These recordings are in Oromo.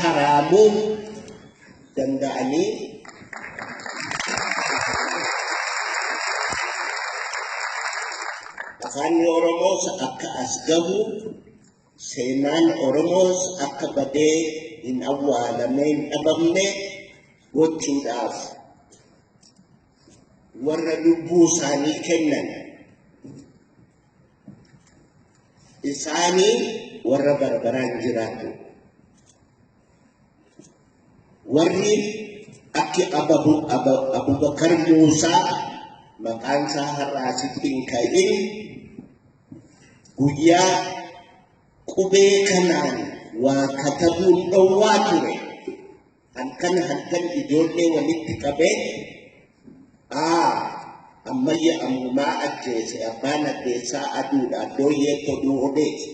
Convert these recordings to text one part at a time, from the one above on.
Haraamuu danda'anii afaanni Oromoos akka as gahu, seenaan Oromoos akka badee hin awwaalamee hin dhabamne gochuudhaaf warra lubbuu isaanii kennan isaanii warra barbaraan jiraatu. Warri akki Abubakar Muusaa maqaan isaa har'a asitti hin ka'in guyyaa qubee kanaan waa katabuun dhowwaa ture. Halkan halkan ijoollee walitti qabee ammayya ammumaa ajjeese abbaan addeessaa aduudha dooyyee toluu odeesse.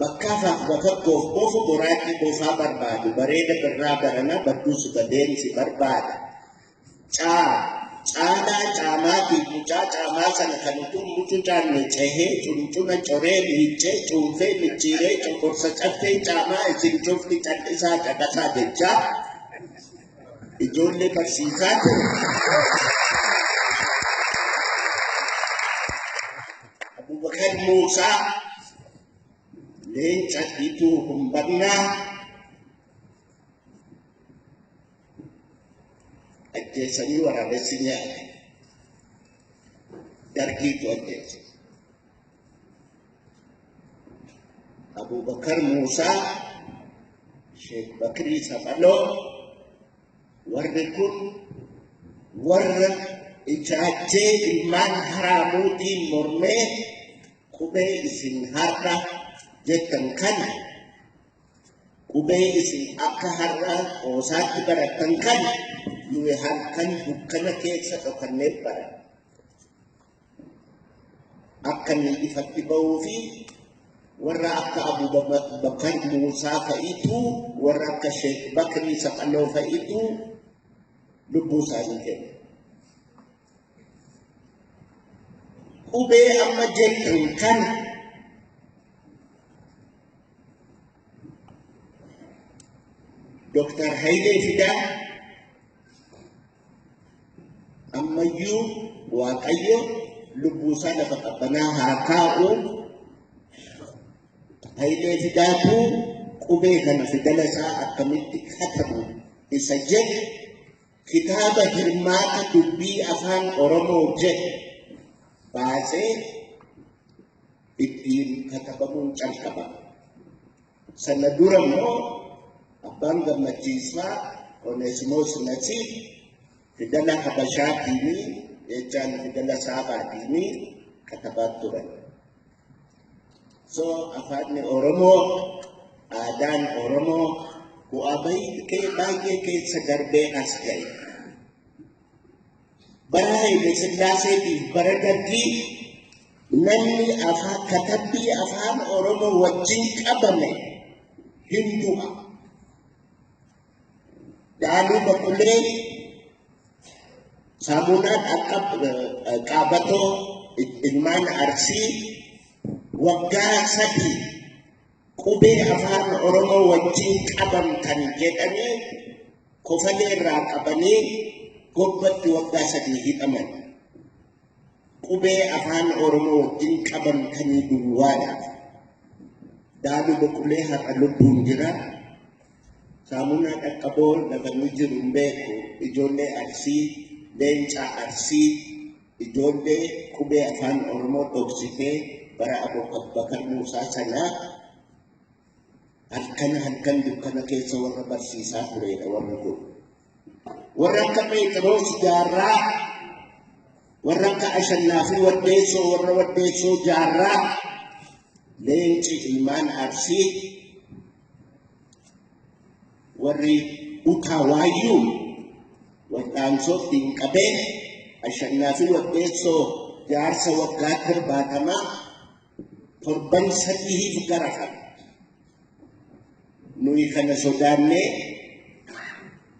Bakkaafaaf bafakkoof bofa boraatii bofaa barbaadu bareeda birraa barana badduus badeensi barbaada. Caalaa caamaatii mucaa caamaa sana kan utuu mucucaanne cehee cuncuna coree miiccee cuunfee micciiree coqorsa caffee caamaa isin cufti cal'isaa caqasaa jechaa ijoollee barsiisaa ture. Abubakar Muusaa leenca dhiituu humbannaa ajjeesanii waraabessi nyaate. Dargiitu ajjeese. Abubakar Muusaa, Sheek Bakrii Saphaloo warri kun warra ijaajjee ilmaan haraamuutiin mormee qubee isin har'a jettan kana, qubee isin akka har'a qoosaatti barattan kana nuyi halkan dukkana keessa dhokannee baranne. Akka inni ifatti ba'uu fi warra akka Abubakar Muusaa fa'itu, warra akka Sheek Bakrii Saphaloo fa'itu lubbuu isaanii kenne. Qubee amma jettan kana Dr. Hayilee Fidaa ammayyuu Waaqayyo lubbuu isaa lafa qabbanaa haa kaa'u. Hayilee Fidaatu qubee kana fidala isaa akkamitti katabu isa jedhu kitaaba hirmaata dubbii afaan Oromoo jedhu baasee ittiin katabamuun calqaba. Sana dura immoo abbaan gammachiisaa Oneesimoos Nasiib fidala Habashaatiini jechaan fidala Saabaatiini katabaa turan. So afaanni Oromoo, aadaan Oromoo bu'aa baay'ee keessa darbee as ga'e. Bara Haile Sillaaseetiif bara Dargii namni afaan katabbii afaan Oromoo wajjin qabame hin du'a. Daaluu Baqulee saamunaan akka qaabatoo ilmaan Arsii waggaa 3 qubee afaan Oromoo wajjin qabamtan jedhanii kofalee irraa qabanii gobbatti waggaa 3 hidhaman. Qubee afaan Oromoo wajjin qabamtanii duwwaadhaaf. Daaluu Baqulee har'a lubbuun jira. Saamunaa dhaqqaboo lafa inni jiru hin beeku. Ijoollee Arsii, leencaa Arsii, ijoollee qubee afaan Oromoo dhoksitee bara Abubakar Muusaa sanaa halkan halkan dukkana keessa warra barsiisaa turedha warri kun. Warra akka Pheexiroos Jaarraa, warra akka Ashannaa fi Waddeessoo, warra Waddeessoo Jaarraa, leenci ilmaan Arsii, warri Utaa Waayyuu wal'aansoo ittiin qabee Ashannaa fi Waddeessoo jaarsa waggaa 70 torban sadiif garafame. Nuyi kana sodaannee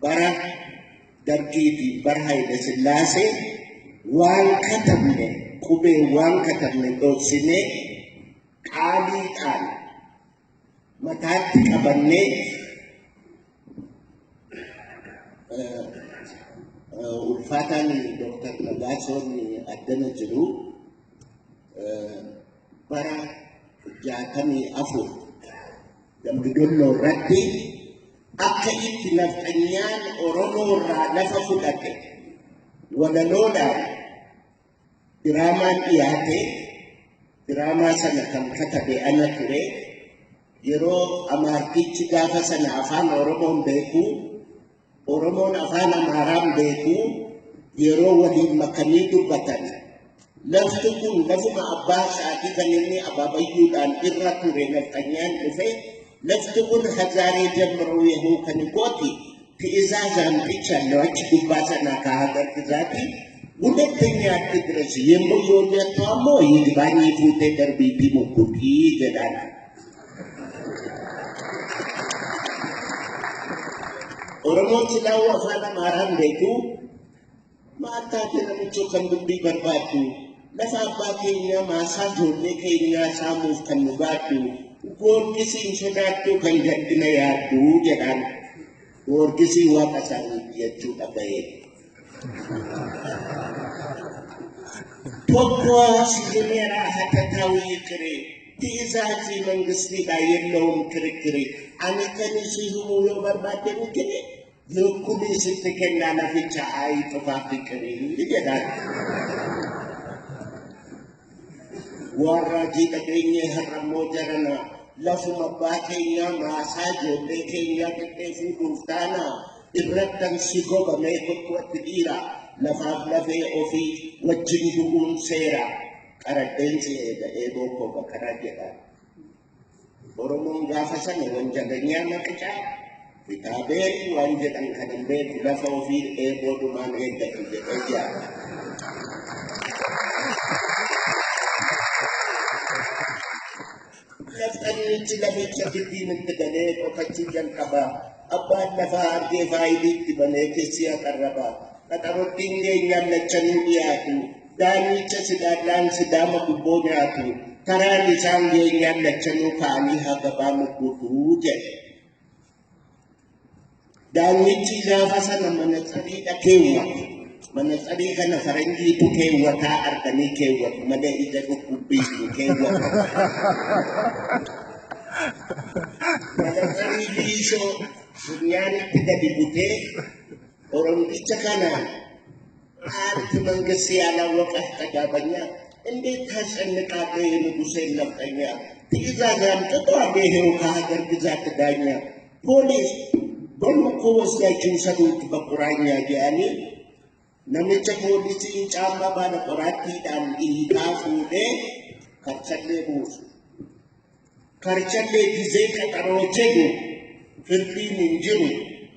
bara Dargii fi bara Haile Sillaasee waan katabne qubee waan katabne dhoksinee qaaliidhaan Mataatti qabannee ulfaataan Dooktar Nagaasoon addana jiru bara 64 Dambidolloo irratti akka itti nafxanyaan Oromoo irraa lafa fudhate walaloodhaan diraamaan dhiyaate. Diraamaa sana kan katabe ana ture. Yeroo Amaartichi gaafa sana afaan Oromoon beeku, Oromoon afaan Amaaraan beeku, yeroo waliin makanii dubbatan, lafti kun lafuma abbaa isaatii kan inni abaabayyuudhaan irra ture nafxanyaan dhufe, lafti kun ከዛሬ ጀምሮ ይኸው ከንጎቲ ትእዛዝ አምጥቻለሁ achi gubbaa sana ከሀገር ግዛቲ ሁለተኛ አትድረስ የሞየወለቷ ammoo ይግባኝ fuutee darbiitii mukkutii jedhaan. Oromoon silaa'uu afaan Amaaraan beeku, maal taate namichoo kan dubbii barbaaddu, lafa abbaa keenyaa maasaa ijoollee keenyaa saamuuf kan nu baaddu, Goorgisiin sodaattu kan jal'ina yaaddu jedhaan. Goorgisiin waaqa isaanii jechuu dhaga'ee. Tokko ሲጀመራ ሀተታዊ ይቅር ትእዛዝ መንግስቲidha የለውም ክርክር ani kan isii himuu yoo barbaadde miti yookkuni sitti kennaa laficha ayi xufaa fiqirii jedhaan. Waan raajii dhageenyee har'ammoo jarana lafuma abbaa keenyaa maasaa ijoollee keenyaa qixxee fuudhuuf taana irrattan si gobamee kottu dhiira lafaaf lafee ofii wajjin du'uun seera qaradheen si eega eeboo koo baqaraa jedhaan. Oromoon gaafa sana wanjalanyaa maqicaa kitaabeen waan jedhan kan hin beeku, lafa ofii eeboodhumaan eeggatu jedhee yaada. Lafxannichi laficha giddiin itti galee qotachuu jalqaba. Abbaan lafaa argee faayiliitti banee keessi aqarraba. Qaxarottiin geenyaan lachanuu dhiyaatu. Daanyicha sidaallaan sidaama gubboo nyaatu. Karaan isaan geenyaan lachanuu ka'anii haa gabaa mugguutuu jedhe. Daanyichi gaafa sana manatsariidha keewwate. Manatsarii kana faranjiitu keewwataa arganii keewwatu malee ija dhukkubbii hin keewwatu. Manatsarii liishoo funyaanitti gadi butee Oromticha kanaan አንድ መንግስት ያላወቀ ጠጋበኛ እንዴት ታስጨንቃለህ የንጉሴን ነፍጠኛ? ትእዛዝ አምጥቷል ይሄው ከሀገር ግዛት ዳኛ። ፖሊስ በሉ እኮ ወስዳችሁ ውሰዱት በቁራኛ jedhanii namicha poolisiin caammaa baala qoraattiidhaan dhiigaa fuudhee karchallee buusu. Karchallee gizee qaxaroo jedhu firdiin hin jiru.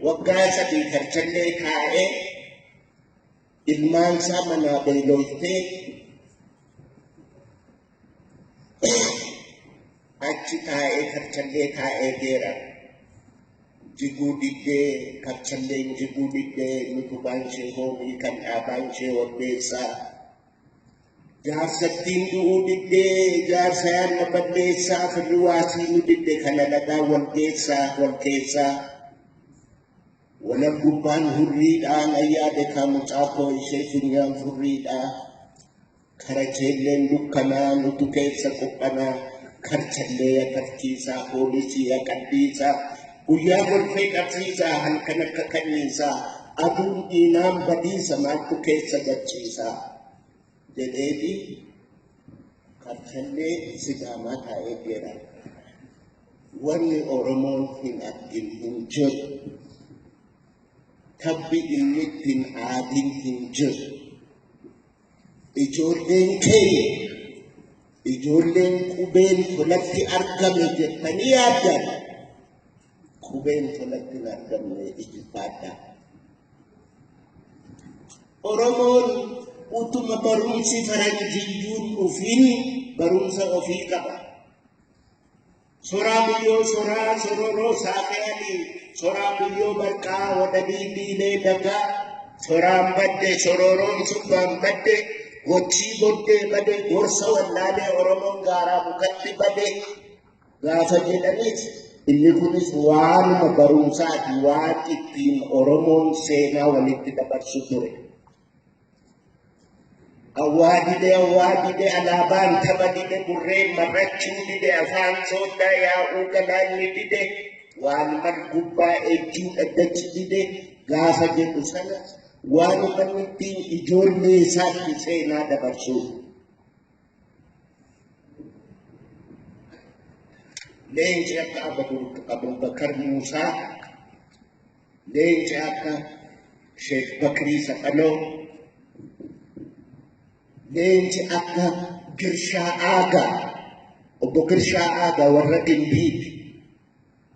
Waggaa 3 karchallee kaa'ee ilmaan isaa manaa beeloftee achi taa'ee karchallee taa'ee geera. Jiguu diddee karchalleen jiguu diddee utubaan ishee hoomii kan dhaabaan ishee hodheessaa. Jaarsattiin du'uu diddee jaarsa yaadna balleessaa firri waasii nu didde kana lagaa wal geessaa wal keessaa. Walal gubbaan hurriidhaan ayyaade kaa mucaa koo ishee funyaan furriidhaa. Karacheelleen dukkanaa nutu keessa qophanaa karchallee agarsiisaa poolisii aqadhiisaa guyyaa golfee qabsiisaa halkan akka kanniisaa aduun diinaan badiisa maaltu keessa gachiisaa jedheeti karchallee Sidaamaa taa'ee jira. Wanni Oromoon hin argin hin jiru. Tabbi inni ittiin aadin hin jiru. Ijoolleen keenya ijoolleen qubeen tolatti argame jettanii yaaddan qubeen tolatti hin argamne ijibbaadha. Oromoon utuma barumsi faranjiyyuun dhufin barumsa ofii qaba. Soraa biyyoo soraa sororoo saaqayanii soraa biyyoo barqaa wadhabii diilee dagaa soraan badde sororoon subbaan badde gochii boddee bade gorsa wallaalee Oromoon gaaraa mukatti bade gaafa jedhaniis Inni kunis waanuma barumsaati, waan ittiin Oromoon seenaa walitti dabarsu ture. Awwaa dide, awwaa dide, alaabaan tapha dide, burreen marrachuu dide, afaan sooddaa yaa'uu galaanni dide, waan mal gubbaa ejjuu dhaddachi dide gaafa jedhu sana waanuma inni ittiin ijoollee isaatti seenaa dabarsuudha. Leenci akka Abubakar Muusaa, leenci akka Sheek Bakrii Saqaloo, leenci akka Girshaa Aagaa, obbo Girshaa Aagaa warra Gimbiiti.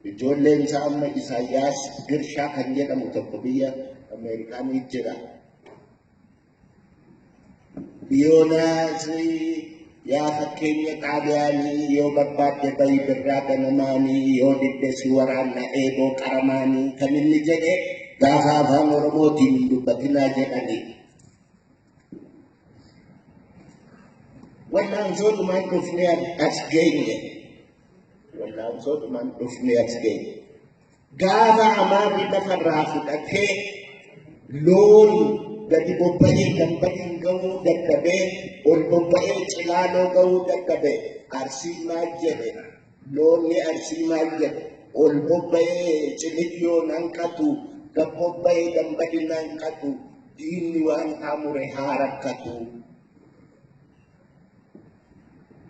Ijoolleen isaa amma Isaayyaas Girshaa kan jedhamu tokko biyya Ameerikaanii jira. Yoonaas yaa fakkeenya Xaaliyaanii, yoo barbaadde bahi birraa ganamaanii, yoo didde si waraanna eeboo qaramaanii kan inni jedhe gaafa afaan Oromootiin hin dubbatinaa jedhanii. Wallaansoodhumaan dhufnee as geenye. Wallaansoodhumaan dhufnee as geenye. Gaafa Amaarri lafarraa fudhatee loon gadi bobba'ee Dambaliin gahuu dadhabee, ol bobba'ee Cilaaloo gahuu dadhabe, Arsii maal jedhe? Loonni Arsii maal jedhe? Ol bobba'ee Ciliyyoo hanqatu, gad bobba'ee Dambaliin hanqatu, diinni waan haamure haa rakkatu.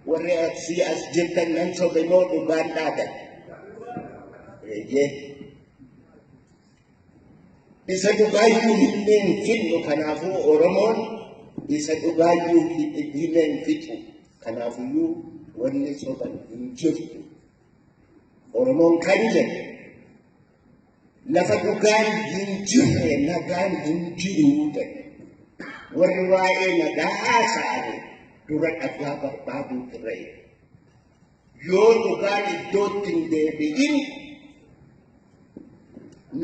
Warri Arsii as jirtan nan sobe moo dhugaan dhaadan? Eeyyee. Isa dhugaayyuu himnee hin fixnu, kanaafuu Oromoon isa dhugaayyuu himee hin fixu. Kanaafuyyuu wanni soban hin jirtu. Oromoon kan jedhe lafa dhugaan hin jirre nagaan hin jiru jedhe. Warri waa'ee nagaa haasa'an dura dhagaa barbaaduu ture. Yoo dhugaan iddootti hin deebi'in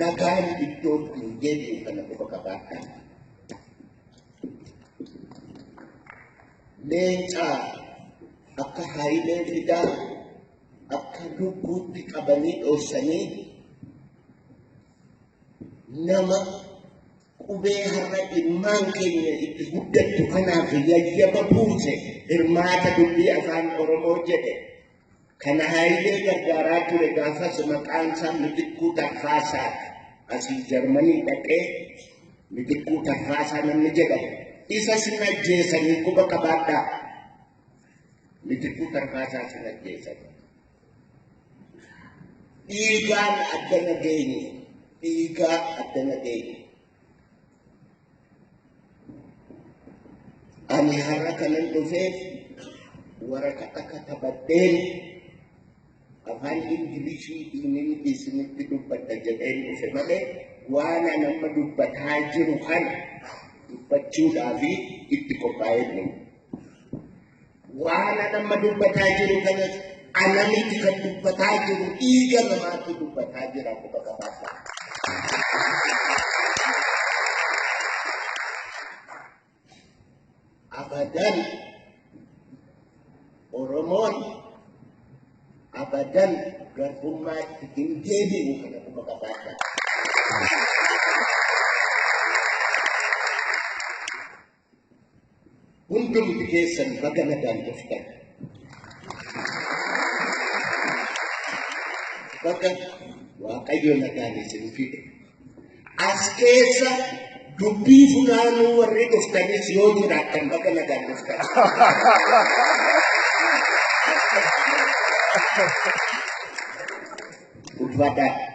nagaan iddootti hin deebi'u, kana quba qabaadhaa. Leencaa akka Haayilee Fidaa akka lubbuutti qabanii dhoofsanii nama qubee har'a ilmaan keenya itti guddattu kanaaf yayyaba buuse, hirmaata dubbii afaan Oromoo jedhe. Kana Haayilee gargaaraa ture gaafas maqaan isaa Mitikkuu Tarfaasaati. Asii Jarmanii dhaqee Mitikkuu Tarfaasaa namni jedhamu. Isa sin ajjeesanii, quba qabaadhaa. Mitikkuu Tarfaasaa sin ajjeesanii. Dhiigaan addana geenye. Dhiigaa addana geenye. Ani har'a kanan dhufeef waraqata katabadheen afaan Ingiliishiitiin isinitti dubbadha jedheen dhufe malee waan ani amma dubbataa jiru kana dubbachuudhaaf itti qophaa'ee jiru. Waan ani amma dubbataa jiru kanas ana miti kan dubbataa jiru, dhiiga namaatu dubbataa jira, quba qabaadhaa. Abadan Oromoon abadan garbummaatti hin deebi'u, kana quba qabaadhaa. Hundumti keessan baga nagaan dhuftan. Baga Waaqayyo nagaan isin fide. As keessa dubbii funaanuu warri dhuftanis yoo jiraattan baga nagaan dhuftan. Ulfaadhaa.